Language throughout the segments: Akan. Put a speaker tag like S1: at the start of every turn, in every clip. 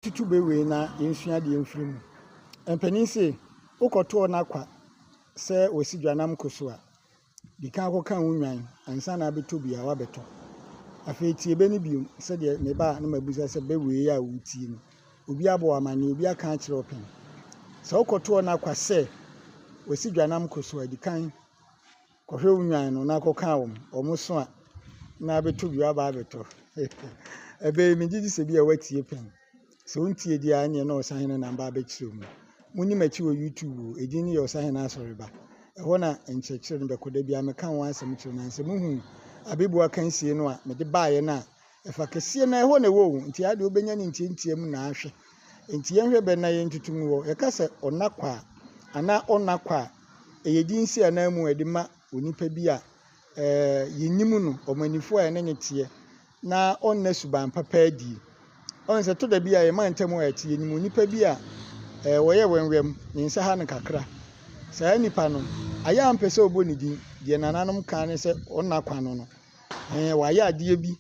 S1: Tutu bɛ wei na yɛnsua adeɛ mfiri mu. Mpanin se, wokɔtoo n'akwa sɛ wɔsi dwanam ko so a, di kan kɔka wo nnwan ansa na abɛtɔ bi a woabɛtɔ. Afei tie bɛ no bio sɛdeɛ meba a na mabisa sɛ bɛ wei a wotie no, obi abɔ wo amanneɛ, obi aka akyerɛ wo pɛn. Sɛ wokɔtoo n'akwa sɛ wɔsi dwanam ko so a, di kan Kɔhwɛ wo nnwan no na kɔka wɔn. Wɔn so a, na abɛtɔ bi aba abɛtɔ. Ɛbɛyɛ megye di sɛ bi a woatie pɛn. Sɛ wontie deɛ a ɛneɛ na Ɔsahene na mba abɛkyerɛ mu. Monni m'akyi wɔ YouTube o, edin no yɛ Ɔsahene Asɔreba. Ɛhɔ na nkyerɛkyerɛ no bɛkɔ. Da biara meka ho asɛm kyerɛ na sɛ muhu abɛbu akansie no a mede baeɛ no a, ɛfa kɛseɛ no ɛhɔ na ɛwɔ o. Nti adeɛ wobɛnya ne ntiantia mu na ahwɛ. Nti yɛnhwɛ bɛ na yɛntutu mu hɔ. Yɛka sɛ ɔna kwa a, anaa ɔna kwa a, ɛyɛ din si ananmu a yɛde ma onipa bi a yɛnnim no, ɔmannifoɔ a yɛne no teɛ, na ɔnna suban papa adi. Ɔn sɛ ɛtɔ da bi a yɛn mantam a yɛte, yɛnim onipa bi a ɔyɛ wɛmwɛm, ne nsa ha no kakra. Saa nipa no, ayɛ a mpɛ sɛ ɔbɔ ne din, deɛ nananom ka ne sɛ ɔnna kwan no no. Ɛɛ wayɛ adeɛ bi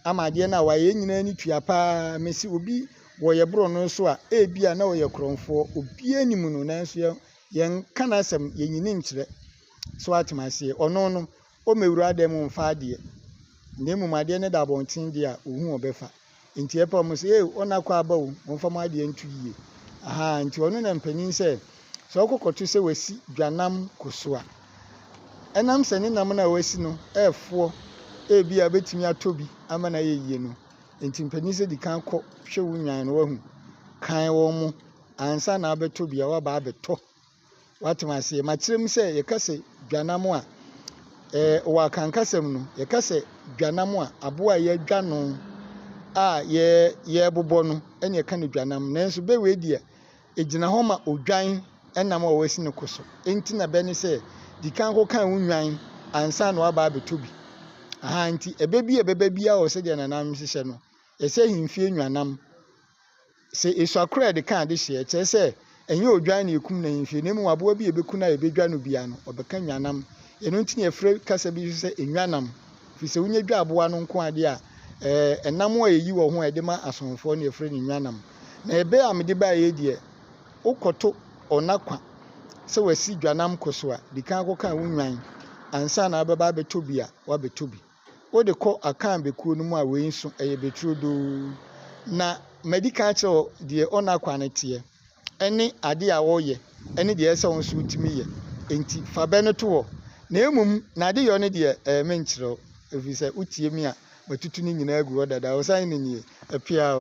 S1: ama adeɛ no a wayɛ yɛn nyinaa ani tua paa. Mese obi wɔ yɛn borɔno so a, ebia na ɔyɛ korɔmfoɔ, obiara nim no nanso yɛn Yɛnka n'asɛm, yɛnyi no nkyerɛ. So woate me aseɛ? Ɔno no, ɔmmɛwura adan mu mfa adeɛ, na mmom adeɛ no da abɔnten deɛ a, ɔhu ɔbɛfa. Nti ɛpɛ wɔn sɛ, ei, ɔna kɔ aba o, momfa mo adeɛ nto yie. Ahaa, nti ɔno na mpanin sɛ, sɛ ɔkɔkɔto sɛ wasi dwanam koso a, ɛnam sɛ ne nam no a wasi no ɛrefoɔ, ebi a ɔbɛtumi atɔ bi ama no ayɛ yie no, nti mpanin sɛ di kan kɔ hwɛ wo nnwan no, wahu, kan wɔn mo. Ansa na abɛtɔ bi a, woaba abɛtɔ. Woate me aseɛ? Makyerɛ mu sɛ yɛka sɛ dwanam a, ɛɛ wɔ Akan kasa mu no, yɛka sɛ dwanam a, aboa a yɛadwa no a yɛ yɛrebobɔ no ɛna yɛka no dwanam. Nanso bɛ wei deɛ, ɛgyina hɔ ma odwan nam a wɔasi no ko so. Enti na bɛ ne sɛ, di kan kɔkan wo nnwan ansa na woaba abɛtɔ bi. Aha nti, ɛbɛ bi a ɛbɛba biara wɔ sɛdeɛ nananom hyehyɛ no. Yɛsɛ ahemfie nnwanam. Sɛ esua koro a yɛde ka adehyeɛ, kyerɛ sɛ, ɛnyɛ odwan na yɛkum no ahemfie, na mmom aboa bi a yɛbɛku no a yɛbɛdwa no biara no, ɔbɛka nnwanam. Ɛno nti na yɛfrɛ kasa bi nso sɛ nnwanam, ɛfiri sɛ wonya dwa aboa no nko adeɛ a, ɛɛ ɛnam a yɛyi wɔ ho a yɛde ma asomfoɔ no yɛfrɛ no nnwanam. Na ɛbɛ a mede baeɛ yi deɛ, wokɔto ɔna kwa sɛ wasi dwanam ko so a, di kan kɔka wo nnwan ansa na wobɛba abɛtɔ bi a, woabɛtɔ bi. Wode kɔ Akan bɛkuo no mu a wei nso ɛyɛ bɛturodoo. Na madi kan akyerɛ wo deɛ ɔna kwan no teɛ, ɛne adeɛ a ɔyɛ, ɛne deɛ ɛsɛ sɛ wo nso wotumi yɛ. Enti fa bɛ no to hɔ. Na mmom n'adeyɔ no deɛ ɛɛ menkyerɛ wo, ɛfiri sɛ wotie me a matutu ne nyinaa agu hɔ dada. Ɔsan ne nie, ɛpeaw.